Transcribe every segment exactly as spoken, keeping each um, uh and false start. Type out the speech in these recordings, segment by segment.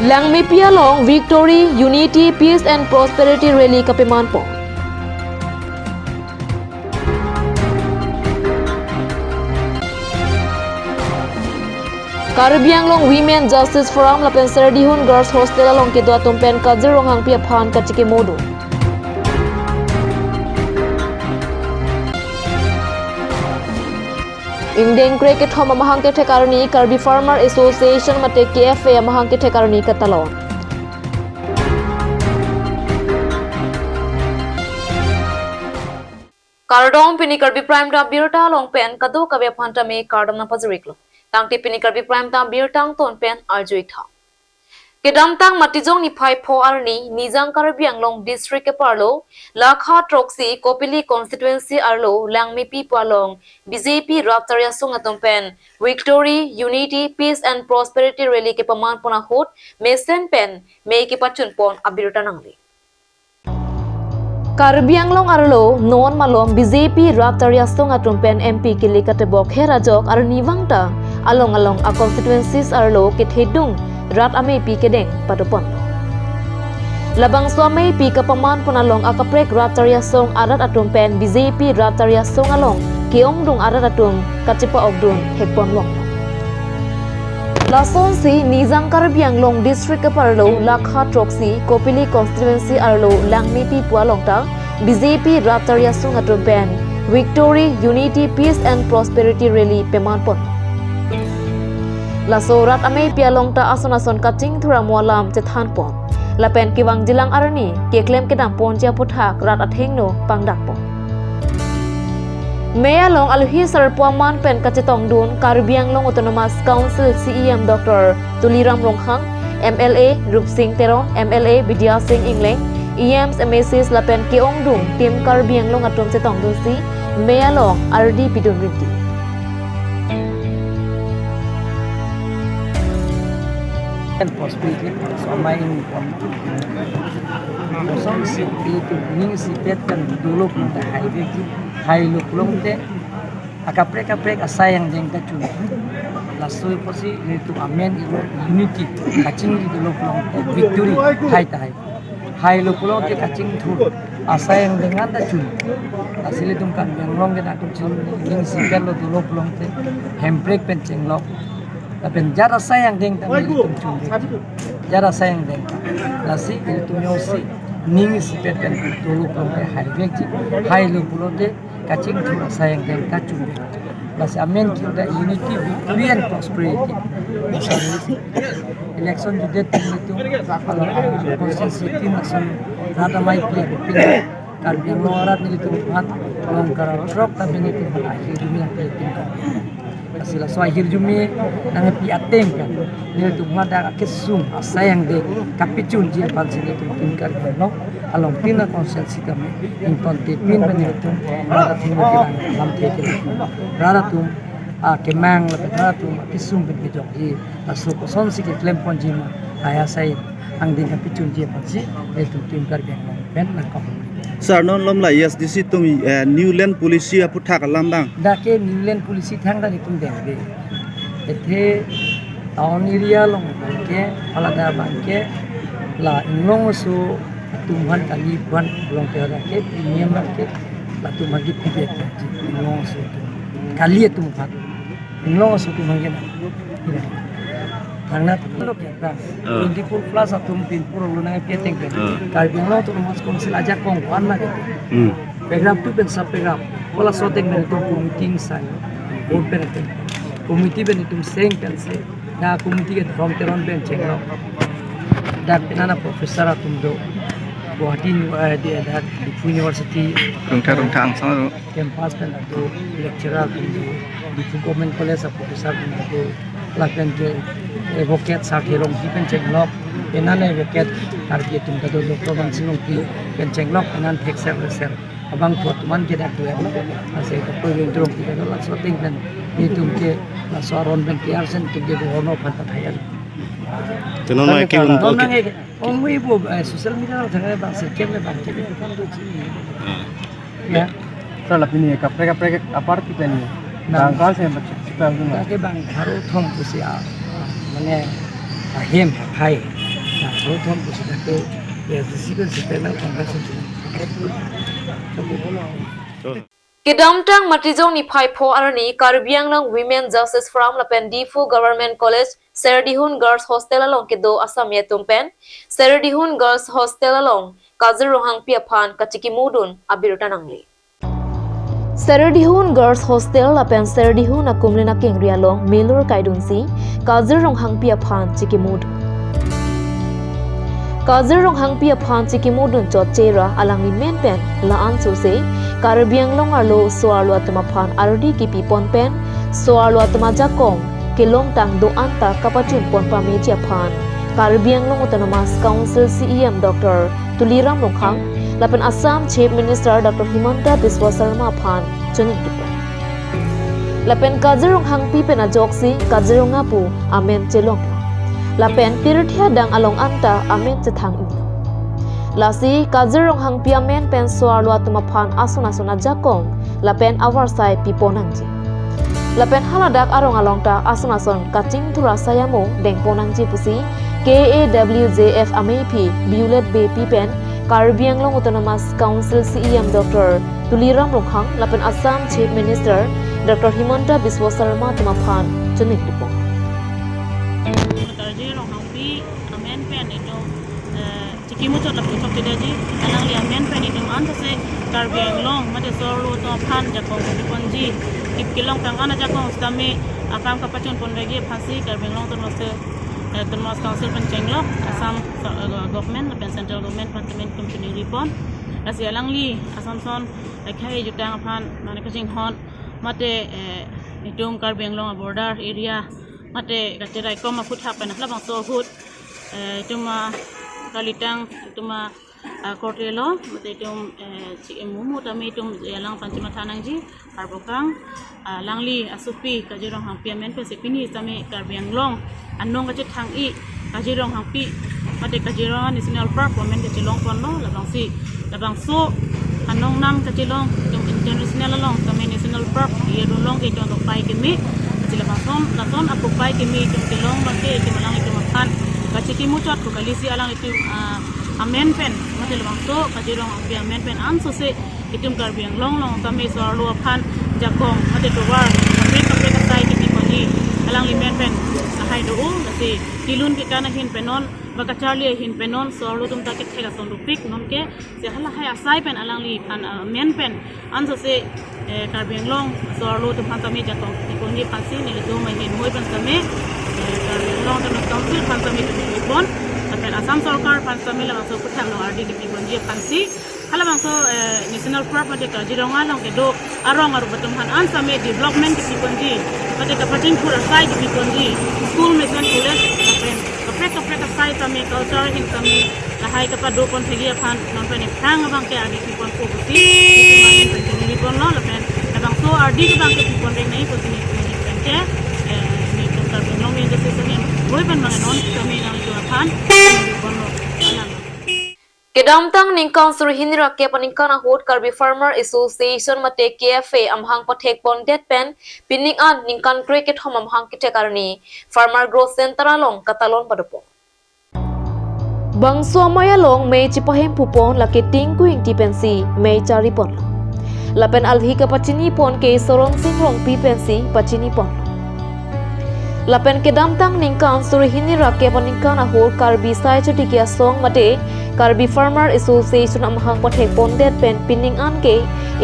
Langmepi along Victory, Unity, Peace and Prosperity Rally kapemanpon. Karbi Anglong Women Justice Forum lapen Serdihun Girls Hostel along kedo atum pen Kajir Ronghangpi aphan kachikimodun. Ingdeng krekethom amahang kethek arni Karbi Farmer Association mate K F A amahang kethek arni katalon. Kardom, pini Karbi Prime ta birta along pen kadokave aphan tame kardom nangpajirlo. Tangte pini Karbi Prime ta birta angton pen arju-ik tha. Kedamtang Matijong niphai pho arni, Nijang Karbi Anglong District keparlo, Lakha throksi Kopili Constituency arlo, Langmepi pu along, B J P rat tariasong atum pen, Victory, Unity, Peace and Prosperity Rally kepamanpon ahut, mesen pen, mei kepachunpon abirta nangle. Karbi Anglong arlo non malom B J P rat tariasong atum pen M P kili katebok her ajok arnivang ta along along a constituencies arlo kethedung rat ameipi kedeng padopon. Labangso ameipi kapamanpon along akaprek rat tariasong arat atum pen B J P rat tariasong along ke-ongdung arat atum kachepa-okdun thekponlong. Lasonsi Nijang Karbi Anglong District keparlo Lakha throksi Kopili Constituency arlo Langmepi pu along ta B J P rat tariasong atum pen Victory, Unity, Peace and Prosperity Rally pemanpon. Laso rat ameipi along ta ason ason kachingthur amo alam chethanpon. Lapen kevangjilang arni keklem kedamponji aphuthak rat athengno pangdakpon. Mei along alohi sarpo aman pen kachetongdun Karbi Anglong Autonomous Council C E M Doctor Tuliram Ronghang, M L A Rupsing Teron, M L A Bidya Sing Engleng, E Ms, M A Cs lapen ke-ongdung Team Karbi Anglong atum chetongdunsi mei along ardi pidun rinti. Kan pos pijit, somai ini pon. Kosong si pijit, ning sipet kan dolo pun ta hai bek ji. Hailo pulote, akaprek kaprek asai angdeng kachun. Laso apotsi nelitum amen ilo unity, kachingri dolo pulote victory, hai ta hai. Hailo pulote kachingthur, asai angdeng an ta chun. Lasi ilitum Karbi Anglong ke atum chun, ning sipet lo dolo pulote, hemprek pen chenglok. Lapen jat asai angdeng ta ilitum chun. Jat asai angdeng. Lasi ilitum jongsi ning sipet pen dolo pulote hai bek ji. Hailo pulote kachingthur asai angdeng kachun bek. Lasi amen ke ta unity, victory and prosperity. Lasi election judek ilitum, kalau, ah, constituency team lason rat ameipi pin Karbi Anglong arat nelitum aphan, long kara trok tapi nelitum aphan ahirjume nangpipin ko. Lasi laso ahirjume nangpi ateng kan. Nelitum aphan dak kesung asai angdeng kapachunji aphansi nelitum Team Karbi Anglong along tin a constituency tame ingtontepin pen nelitum rat athengno kelang lamthe ke. Rat atum akemang lapen rat atum akesung pen kejokji. Laso kosonsi keklemponji ma hai asai angdeng kapachunji aphansi nelitum Team Karbi Anglong pen nangkok. Sir, non malom la A S D C atum, eh, New Land Policy aphuthak alam dang. Dak ke New Land Policy thangta nelitum dengde. Athe town area along abangke, alada abangke, la Inglong aso atum aphan kali aphan along ke dak ke premium abangke, latum abangke pibek ji Inglong aso atum. Kali atum aphan. Inglong aso atum abangke na. Thangnath lo ke. Ah. Twenty-four plus atum pinpur lo nangpi ateng pen. Ah. Karbi Anglong Autonomous Council ajakong ko-an ma ke. Hmm. Paragraph two pen sub paragraph. Hala laso ateng pen itum committee sang. Board pen ateng. Committee pen itum seng pensi. Dak committee ke Rom Teron pen chenglok. Dak penana professor atum do. Guwahati Uni-, eh, di, dak Diphu University. Rungtha, rungtha angsong aro. Campus pen do, lecturer pen do, Diphu Government College a professor pen do, lapen ke advocate Sarthe Rongpi pen chenglok, penan advocate Karbi atum ta do, Doctor Mansing Rongpi pen chenglok, penan thekser leser abangphu atum an ke dak do, lasi Doctor Rongpi ta do, laso ateng pen itum ke laso aron pen ke arsen itum ke governor aphan ta thayar. Te non ma ke un- Non ma ke, ong mui bo, eh, social media along thang bang sirkep le bang kep le kan do ji. Ah. Ya. Sir, la pini kaprek kaprek aparty pen ni. Nah. Bang kal se bang chipel tu na. Dak ke bang pharo thom pusi a, mane, ahem hai. Prothom pusi ke A I C C ke setelah pangkas itu. Kedamtang Matijong niphai pho arni Karbi Anglong Women Justice Forum lapen Diphu Government College Serdihun Girls Hostel along kedo asami atum pen Serdihun Girls Hostel along Kajir Ronghangpi aphan kachikimudun abirta nangle. Serdihun Girls Hostel lapen Serdihun akumlin akengri along melur kaidunsi Kajir Ronghangpi aphan chikimudun. Kajir Ronghangpi aphan chikimudun chot chera alangli men pen la-an sose Karbi Anglong arlo so-arlo atum aphan ardi kipipon pen so-arlo atum ajakong kelongtang do-an ta kapachunpon pameji aphan Karbi Anglong Autonomous Council C E M Doctor Tuliram Ronghang lapen Assam Chief Minister Doctor Himanta Biswa Sarma aphan choningri pon. Lapen Kajir Ronghangpi pen ajoksi Kajir Ronghapi amen chelong. Lapen pirthe adang along anta amen chethang ingno. Lasi Kajir Ronghangpi amen pen so-arlo atum aphan ason ason ajakong lapen avarsai pipon nangji. Lapen haladak arong along ta ason ason kachingthur asai amo dengpon nangji pusi K A W J F ameiphi Violet Beypi pen Karbi Anglong Autonomous Council C E M Doctor Tuliram Ronghang lapen Assam Chief Minister Doctor Himanta Biswa Sarma atum aphan choningri pon. Kajir Ronghangpi amen pen itum, eh, chikimu chot lapu chok kedaji, alangli amen pen itum an sose Karbi Anglong mate so-arlo atum aphan jakong kepiponji, kip kelongtang an ajakong sitame akam kapachunpon bagi aphansi Karbi Anglong Autonomous, eh, Autonomous Council pen chenglok Assam, eh, government lapen central government aphan tame itum choningri pon. Lasi alangli ason ason, eh, khei jutang aphan mane kachinghon mate, eh, itum Karbi Anglong a-border area mate kacheraikom aphuthak pen halabangso ahut, eh, itum akalitang, itum a, ah, korte lo, mate itum, eh, chi-, mumu tame itum, eh, alang aphan chimatha nangji, arbokang, ah, alangli asopi Kajir Ronghangpi amen pensi pini tame Karbi Anglong anong kachethang-i Kajir Ronghangpi mate Kaziranga National Park amen kachelong ponlo, labangsi labangso anong nam kachelong itum international along tame national park area along ke itum akopai keme, lasi labangson, lason akopai keme itum kelong abangke itum alang itum aphan kachikimu chot pu kalisi alang itum, ah, amen pen mate labangso Kajir Ronghangpi amen pen an sose itum Karbi Anglong along tame so-arlo aphan jakong mate tovar kaprek kaprek asai kepiponji alangli men pen lahai do-o, lasi kelun kekan ahin pen non ba kacharli ahin pen non so-arlo atum ta kethek ason dopik, nonke lasi halahai asai pen alangli aphan, ah, men pen an sose, eh, Karbi Anglong so-arlo atum aphan tame jakong kepiponji aphansi nelitum ahin moi pen tame, eh, Karbi Anglong Autonomous Council aphan tame itum pipon, lapen Assam Sorkar aphan tame labangso aphuthak along ardi kepiponji aphansi halabangso, eh, National Park mate Kaziranga along kedo arong arup atum aphan an tame development kepiponji mate kapachingthur asai kepiponji, school mission, college lapen kaprek kaprek asai tame, culture ahin tame lahai kapadopon thekji aphan non pen ephrang abangke ardi piponpo pusi itum ahin pen choningri ponlo, lapen labangso ardi abangke pipon reng nai pusi nelitum ahin pen ke, eh, nelitum Karbi Anglong Women Justice ahin moi pen abang non tame nanglitum aphan choningri ponlo. Alang. Kedamtang ningkan suri hini ra kep aningkan ahut Karbi Farmer Association mate K F A amahang pathek pondet pen pining an ningkan krekethom amahang kethek arni Farmer Growth Center along katalon padopon. Bangso amei along mei chipahemphu pon lake Tinku Ingti pensi mei chari ponlo. Lapen alhi kapachini pon ke Soronsing Rongpi pensi pachini ponlo. Lapen kedamtang ningkan suri hini ra kep aningkan ahut Karbi Sai Chotiki Asong mate Karbi Farmer Association amahang pathek pondet pen pining an ke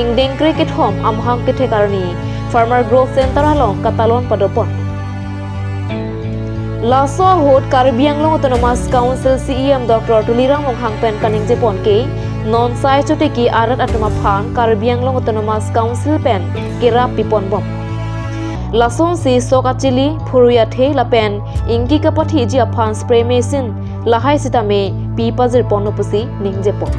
ingdeng krekethom amahang kethek arni Farmer Growth Center along katalon padopon. Laso ahut Karbi Anglong Autonomous Council C E M Doctor Tuliram Ronghang pen kaningjepon ke non Sai Chotiki arat atum aphan Karbi Anglong Autonomous Council pen kerap piponbom. Lasonsi sok achili, phurui athe lapen ingki kapathiji aphan spray machine lahai sitame pi pajirponlo pusi ningjepon.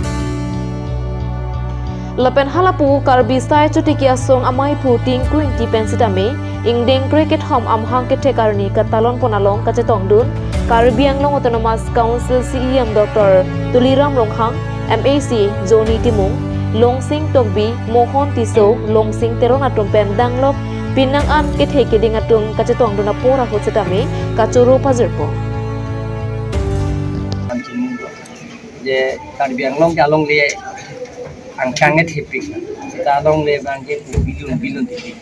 Lapen halapu Karbi Sai Chotiki Asong ameiphu Tinku Ingti pen sitame ingdeng krekethom amahang kethek arni katalon pon along kachetongdun Karbi Anglong Autonomous Council C E M Doctor Tuliram Ronghang, M A C Johnny Timung, Longsing Tokbi, Mohon Tisso, Longsing Teron atum pen danglok pining an kethe keding atum kachetongdun apor ahut sitame kachoro pajirpo. Karbi Anglong ke alongle angkang et hepik. Seta alongle abang ke pu bilun bilun hepik.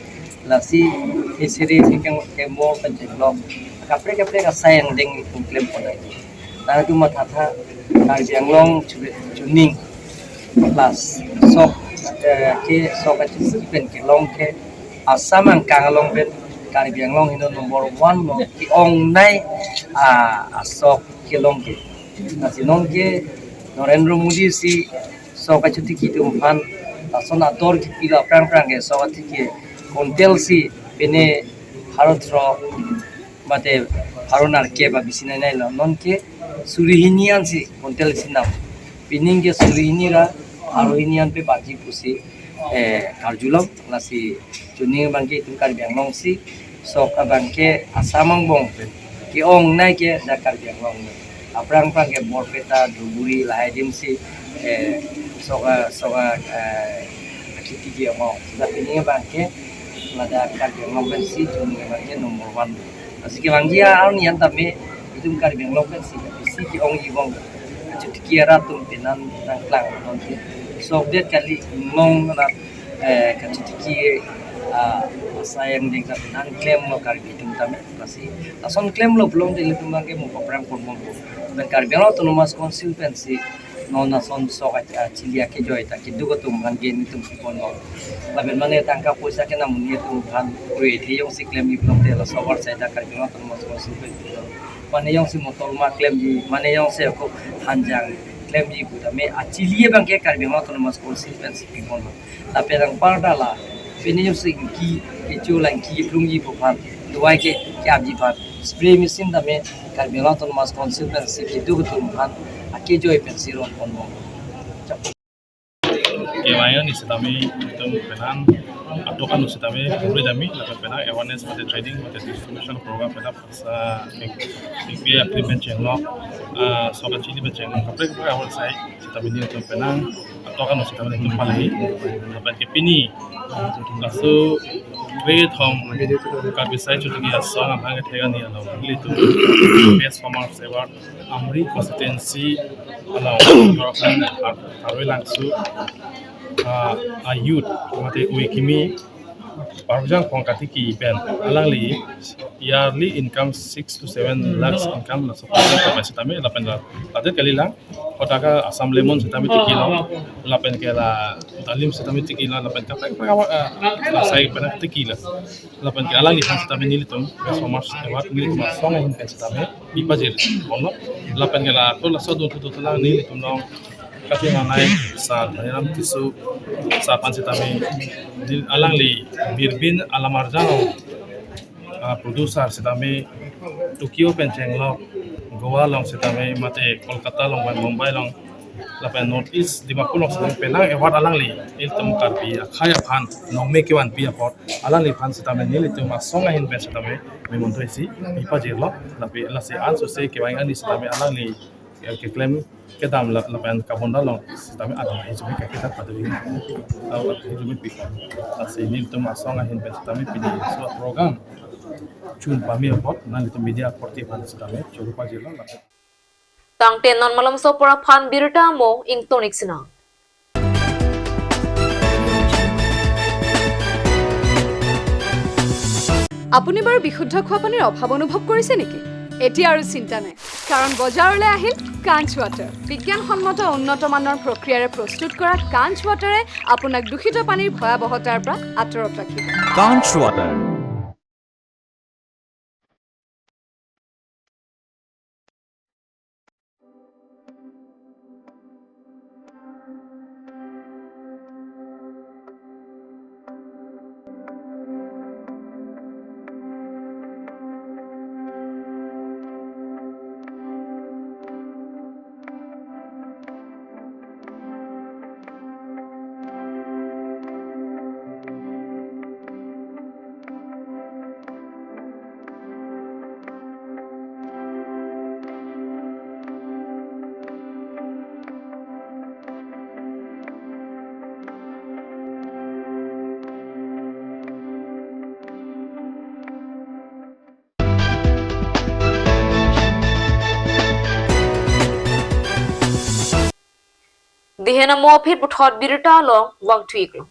Lasi history si keng kemor penjeklok. Kaprek kaprek asai angdeng itum klem pon lagi. Tangtum mathatha Karbi Anglong chube chuning plus sok, eh, ke sok achusi pen kelong ke Assam angkang along pen Karbi Anglong heno number one lo ke-ongnei, ah, asok kelong ke. Lasi non ke Narendra Modi si sok achotiki atum aphan lason ador kipilo aphrang aphrang ke sok atiki kontel si pine Bharat ro mate Bharat narke ba bisi nai nai lo, non ke suri hini an si kontel si nam. Pining ke suri hini ra pharo hini an pe baji pusi, eh, karjulong. Lasi chuning abang ke itum Karbi Anglong si sok abang ke Assam angbong pen ke-ongnei ke dak Karbi Anglong ne. Aphrang aphrang ke Borpeta, Dhubri lahai adim si, eh, sok, eh, sok, eh, akhiti ke ong. Dak pining abang ke ladak Karbi Anglong pen si chuning abang ke number one. Lasi kevangji arni an tame itum Karbi Anglong pen si, si ke-ongji bong. Achotiki arat atum penan nangklang non ke. Sok det kali, inglong na, eh, kachotiki, ah, asai angdeng ta penan klemlo Karbi atum tame. Lasi lason klemlo pulote ilitum abang ke mo paprang pon bom. Pen Karbi Anglong Autonomous Council pen si non ason sok a, a, chili akejoi ta keduk atum aphan ke nelitum pi ponlo. Lapen mane tangka poisa ke namun nelitum aphan kre the jongsi klemji pulote laso awar sai ta Karbi Anglong Autonomous Council pen pilo. Mane jongsi motor ma klemji, mane jongsi ako hanjang klemji pu tame achili abang ke Karbi Anglong Autonomous Council pen si pi ponlo. Lapen anparta la pine jongsi ingki kecho la ingki plungji pu aphan, duai ke ke-apji aphan spray machine tame Karbi Anglong Autonomous Council pen si keduk atum aphan akejoi pen si ron pon bom. Kevang arni sitame itum penan atok anu sitame puri dami, lapen penan awareness mate training mate distribution program penan sa ingpi apli pen chenglok, ah, sok achili pen chenglok, kaprek kaprek awar sai sitame nelitum penan atok anu sitame nelitum pali. Lapen ke pini laso kre-thom Karbi Sai Chotiki Asong amahang kethek ani along nelitum Best Farmers Award Amri constituency along Har-, Haroi Langso, ah, a youth mate oi kimi Parvjang Phongkatiki pen alangli yearly income six to seven lakhs income laso pajak sitame lapen la ladet kalilang. Kotaka Assam lemon sitame tikilo, lapen ke la dalim sitame tikilo, lapen kaprek kaprek, ah, la sai pen tikilo. Lapen ke alangliphan sitame nelitum Best Farmers Award nelitum asong ahin pen sitame pi pajir ponlo. Lapen ke la ko laso dun tu tu lang nelitum long kati manai sa Dhaniram Tisso sa aphan sitame neli alangli Birbin Alamarjang, ah, producer sitame Tokyo pen chenglok, Goa along sitame mate Kolkata along pen Mumbai along lapen North East Dimapur along sitame penang award alangli ilitum Karbi akhai aphan nongme kevanpi apot alangliphan sitame nelitum asong ahin pen sitame memonto isi pi pajirlo. Lapen lasi ansose kevang arni sitame alangli keklem kedam la lapen kabonda along sitame adam hijumi kakitat padri. Tahu hijumi pi. Lasi nelitum asong ahin pen sitame pini so program chun pame apot nanglitum media korte aphan sitame choro pajirlo lapen. Tangte non malomso apor aphan birta mo ingtonik sina. আপুনি বাৰু বিশুদ্ধ খোৱা পানীৰ অভাৱ অনুভৱ কৰিছে নেকি? এতিয়া আৰু চিন্তা নাই, কাৰণ বজাৰলৈ আহিল কাঞ্চ ৱাটাৰ। বিজ্ঞানসন্মত উন্নত মানৰ প্ৰক্ৰিয়াৰে প্ৰস্তুত কৰা কাঞ্চ ৱাটাৰে আপোনাক দূষিত পানীৰ ভয়াৱহতাৰ পৰা আঁতৰত ৰাখিব। Kanch Water। Dihen amo aphi puthot birta along vangthu-iklo.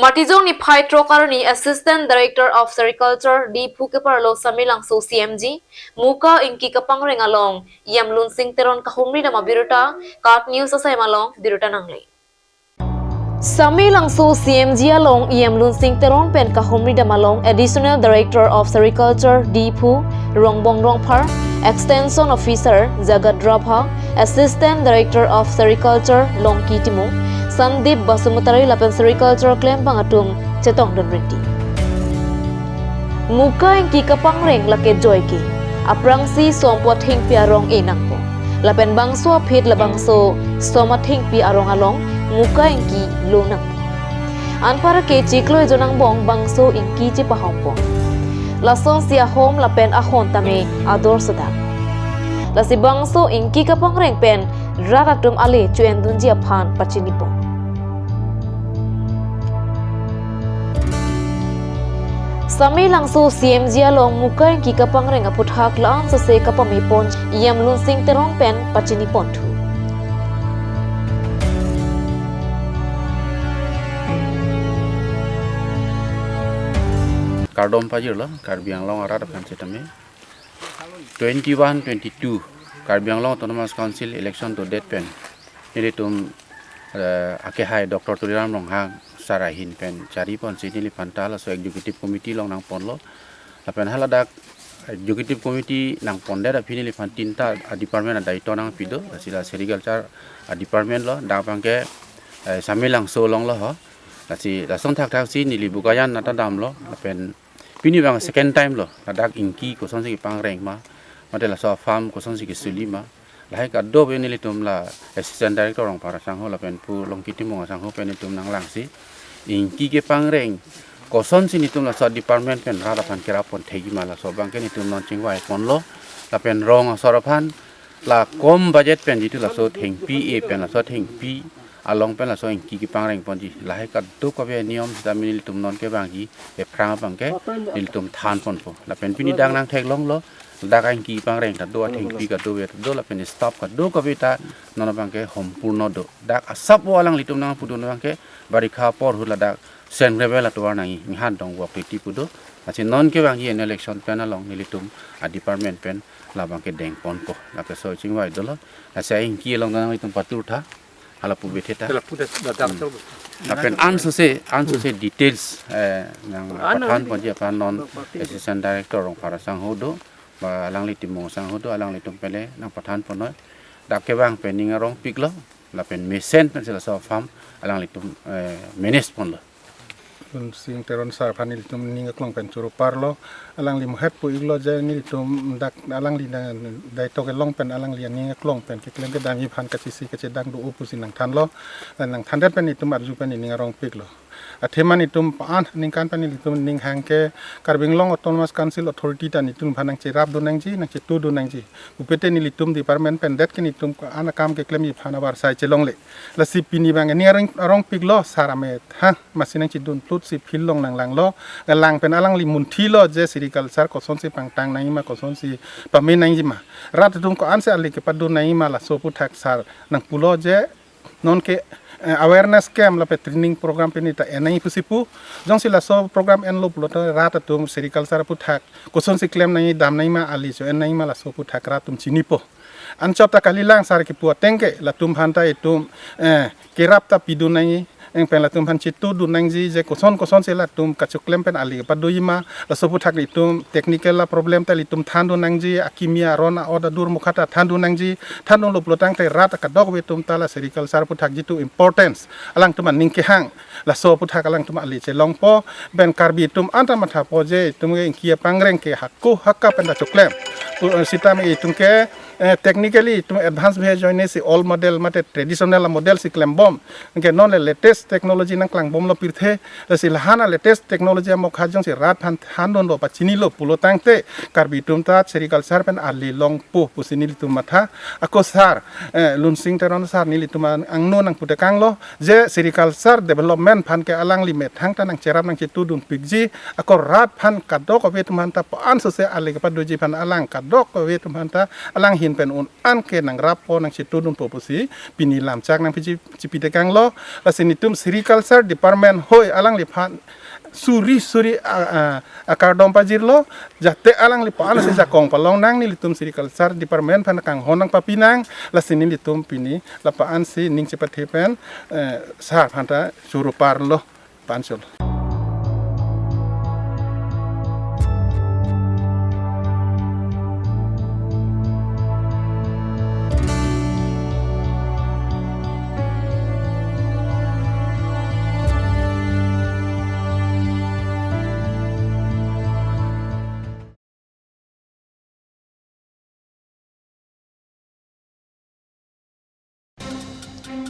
Matijong niphai throk arni Assistant Director of Sericulture Diphu keparlo Samelangso C M G, Muka Ingki Kapangreng along E M Lunsing Teron kahumri dam abirta, KAT News asai malong birta nangle. Samelangso C M G along E M Lunsing Teron pen kahumri dam along Additional Director of Sericulture Diphu, Rongbong Rongphar, Extension Officer Jagat Rabha, Assistant Director of Sericulture Longki Timung, Sandeep Basumatary lapen Sericulture klembang atum chetongdun rinti. Muka Ingki Kapangreng lake joike, aphrangsi som pu athengpi arong e nangpo. Lapen bangso aphi labangso som athengpi arong along Muka Ingki lo nangpo. Anparke chiklo ejon angbong bangso ingki chepahompo. Lasonsi ahom lapen ahon tame ador sodak. Lasi bangso Ingki Kapangreng pen rat atum ale chu-endunji aphan pachinipo. Samelangso C M G along Muka Ingki Kapangreng aphuthak la-an sose kapamepon E M Lunsing Teron pen pachiniponthu. Kardom pajirlo, Karbi Anglong arat aphan setame. Twenty-one, twenty-two, Karbi Anglong Autonomous Council election dodet pen nelitum, eh, akehai Doctor Tuliram Ronghang sar ahin pen chariponsi neliphan ta laso executive committee along nangponlo. Lapen haladak executive committee nangpondet aphi neliphan tinta a-department adaito nangpido, lasi la sericulture a-department lo, dak abangke, eh, Samelangso along lo ho. Lasi lason thakthaksi neli Bokajan anta damlo, lapen pini abang second time lo, ladak ingki kosonsi kepangreng ma, mate laso farm kosonsi kesuli ma. Lahai kadokave nelitum la Assistant Director Rongphar asangho lapen pu Longki Timung asangho pen nelitum nanglangsi ingki kepangreng kosonsi nelitum laso department pen rat aphan kerappon thekji ma, laso abangke nelitum non chingvaiponlo. Lapen rong asor aphan la kom budget pen jitu laso thengpi e pen laso thengpi along pen laso ingki kepangrengponji, lahai kadokave niyom sitame nelitum non kevangji ephrang abangke nelitum thanponpo. Lapen pini dak nangtheklonglo, dak ingki pangreng ta do, athengpi kadokave ta do, lapen staff kadokave ta non abangke hompurno do. Dak asap o alanglitum nangpudun abangke barikha apor ahut ladak sand gravel atovar nangji, inghan dongvok titi pu do. Lasi non kevangji annual election pen along nelitum a-department pen labangke dengponpo. Lapen so chingvai dolo. Lasi ingki along nanglitum patur tha. Hala pu bethe ta. Hala pu det, dak, dak, dak. Lapen ansose, ansose details, eh, nangpathanponji aphan non Assistant Director Rongphar asangho do, ba alangli Timung asangho do, alanglitum pen le nangpathanponnoi. Dak kevang pen ning arongpiklo, lapen mesen pensi laso farm alanglitum, eh, manage ponlo. Lunsing Teron sar aphan nelitum ning aklong pen choro parlo. Alangli muhet pu-iklo je nelitum dak alangli da-, daito kelong pen alangli aning aklong pen keklem kedamji aphan kachisi kachedang do-o pusi nangthanlo. Nangthandet pen nelitum arju pen ning arongpiklo. Athema nelitum pa-an ningkan pen nelitum ning hang ke Karbi Anglong Autonomous Council Authority ta nelitum aphan nangcherapdun nangji, nangchetudun nangji. Pupe te nelitum department pen det ke nelitum ko-an akam keklemji aphan avarsai chelongle. Lasi pini abang ning arong, arongpiklo sar amethang. Masi nangchedun plot si field along nanglanglo, lang pen alangli munthilo je sericulture kosonsi pangtang nangji ma, kosonsi pame nangji ma. Rat atum ko-ansi ale kepado nangji ma laso aphuthak sar nangpulo je non ke, eh, awareness camp lapen training program pini ta en nangji pusi pu. Jongsi laso program enlo pulote rat atum sericulture aphuthak kosonsi klem nangji, dam nangji ma, ale cho-en nangji ma laso aphuthak rat atum chinipo. Anchot ta kalilang sar kipu ateng ke latum aphanta itum, eh, kerap ta pidun nangji, eng pen latum aphan chetudun nangji je koson kosonsi latum kachoklem pen ale kepadoji ma, laso aphuthak itum technical a-problem ta ilitum thandun nangji, akimi aron a-ot adur mukha ta thandun nangji, thandunlo pulotangte rat kadokave atum ta la sericulture aphuthak jitu importance alangtum aning kehang, laso aphuthak alangtum ale chelongpo, pen Karbi atum anta mathapo je itum ke ingki apangreng ke hako haka pen ta choklem. Pu-, sitame itum ke, eh, technically itum advance bhe ajoine si old model mate traditional model si klembom. Anke non le latest technology nangklangbomlo pirthe. Lasi lahan a-latest technology amokha jongsi rat aphan thandunlo pachinilo pulotangte Karbi atum ta sericulture pen ale longpo pusi nelitum matha. Ako sar, eh, Lunsing Teron sar nelitum ang-, angno nangputekanglo je sericulture development aphan ke alangli methang ta nangcherap nangchetudun pikji. Ako rat aphan kadokave atum aphanta pa-an sose ale kepadoji aphan alang kadokave atum aphanta alang hin pen un-an ke nangrappo, nangchitudunpo pusi pini lamchak nangpi chi-, chipitekanglo. Lasi netum Sericulture Department hoi alangliphan suri suri a, a, akardom pajirlo, jate alangliphan si jakong palong nang, nelitum Sericulture Department aphan kanghon nangpapi nang. Lasi nelitum pini lapu-an si ning chepathe pen, eh, sar aphanta choro parlo. Panchol.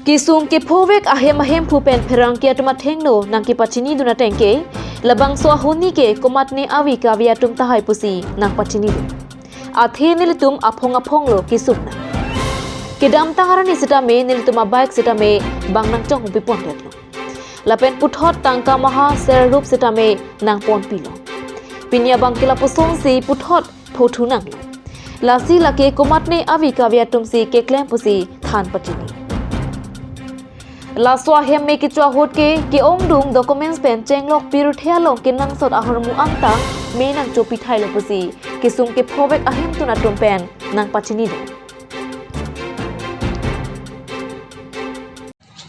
Kesung kephovek ahem ahemphu pen pherangke atum athengno nangkepachinidun ateng ke, labangso ahuni ke komatne ave kave atum tahai pusi nangpachinidun. Athe nelitum aphong aphonglo kesung nang. Kedamtang arni sitame nelitum abike sitame bang nangchonghongpi pondetlo. Lapen puthot tangka maha serrup sitame nangponpilo. Pini abang ke lapusonsi puthot phothu nanglo. Lasi lake komatne ave kave atum si keklem pusi than pachini. Laso ahem me kecho ahut ke ke-ongdung documents pen chenglok pirthe along kenangsot ahormu angtang me nangchopi thailo pusi kesung kephovek ahemtun atum pen nangpachinidun.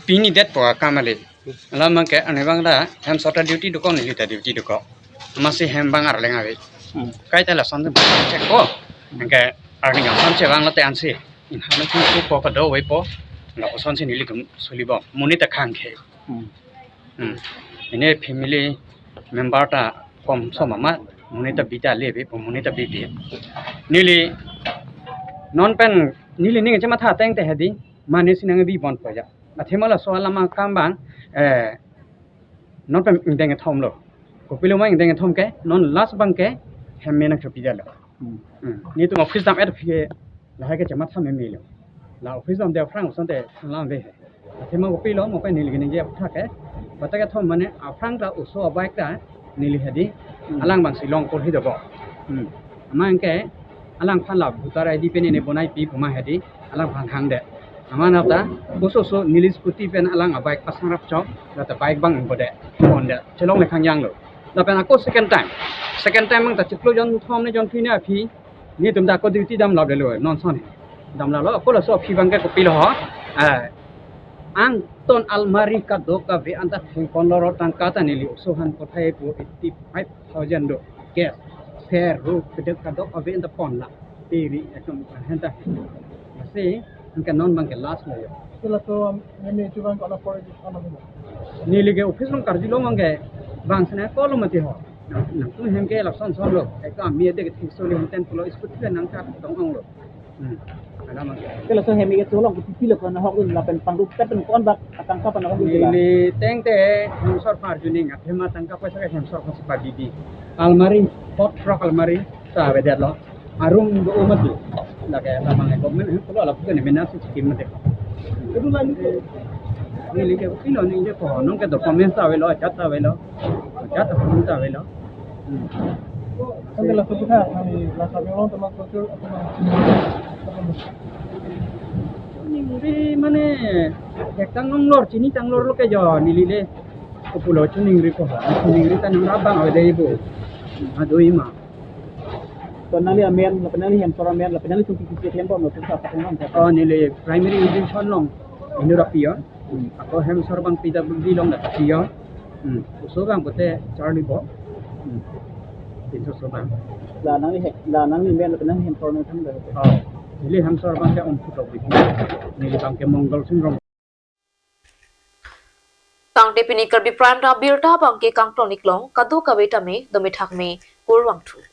Pini det po akam ale. Alam abang ke ane bang da hem sota duty dokok, neli ta duty dokok. Amatsi hem bang arleng ave. Hmm. Kaita lason check po. Anke arni ason chevanglote ansi. Hanu chingku po kado ave po. Lapusonsi nelitum solibom. Monit ta khang khe. Hmm. Hmm. Ine family member ta komsom amat. Monit ta bida le ave po, monit ta bibi. Neli non pen neli ning chematha ateng te hedi. Mane si nangbi ponpo ya. Athema laso alam akam abang, eh, non pen ingdeng kethom lo. Kopilo ma ingdeng kethom ke, non last abang ke hem me nangchopi detlo. Hmm. Hmm. Netum office dam-et aphi ke lahai ke chematha memelo. La office damde aphrang asonte thanlang de. Athema kopilo mo pen neli keningje aphuthak ke. Bata kethom mane aphrang ta oso abike ta neli hedi. Hmm. Alang abang Shillong kol hi dobo. Hmm. Amat anke alangphan la voter I D pen ine bonaipi pu ma hedi. Alangphan hangde. Amat nata oso oso neli scooty pen alang abike pasang rapchok, lata bike abang ingbo de. Ponde. Chelongle khangjanglo. Lapen ako second time. Second time abang ta chiklo jon thom ne jon phli ne aphi. Netum ta ako duty damlap detlo, non ason. Damlaplo, ako laso aphi abang ke kopilo ho. Eh. Angton almari kadokave anta thengponlo, ro tangka ta neli oso aphan kothai pu eighty five thousand do. Gas, serrup, kedek kadokave anta ponla. Tiri ekdom henta. Lasi, anke non abang ke last lo ya. Sila to, um, meme itu abang kono por di kono. Neli ke office along karjulong abang ke bang sene kolo mati ho. Nangtum hem ke lason son lo. Eka ami ade ke thik soli henten pulo scooty le nangkap tong ong lo. Hmm. Alam abang ke. Ke laso hem ke cholong ke pipilo kono ahok dun lapen pangrup pen kon bak atangka pen ahok dun la. Neli teng te hem sor parjuning, athema tangka paisa ke hem sor pasi pabidi. Almari, hot rock almari, ta avedetlo. Arum do mati. Lake labang government hem pulo lapu ke ne mena si scheme mati. Kedua lagi. Neli ke pilo ningje po, non ke documents ta avelo, ajat ta avelo. Ajat ta avelo. Hmm. Anke laso aphuthak, neli laso abang along teman soccer atau ningri mane, ek tang longlor, chini tang lorlo ke jo, neli le. Kopulo choningri ko ha, choningri ta nangrap abang avede ibo. Ado ima. To nangli amen, lapen nangli hemsor amen, lapen nangli sungki kisi klem bom, lapen sa patong bom. Oh, neli primary education along, Indoor Api ya. Hmm. Ako hemsor abang P W D along dak api ya. Hmm. Oso abang pote Charlie Bo. Hmm. Pinso oso abang. La nangli he, la nangli amen, lapen nangli hemsor amen thang dak. Oh. Neli hemsor abang ke Om Phutok Bipi. Neli abang ke Mongal Sing Rong. Tangte pini Karbi Prime Time abirta abang ke kangton iklong, kadokave tame, domethak me, kurvangthu.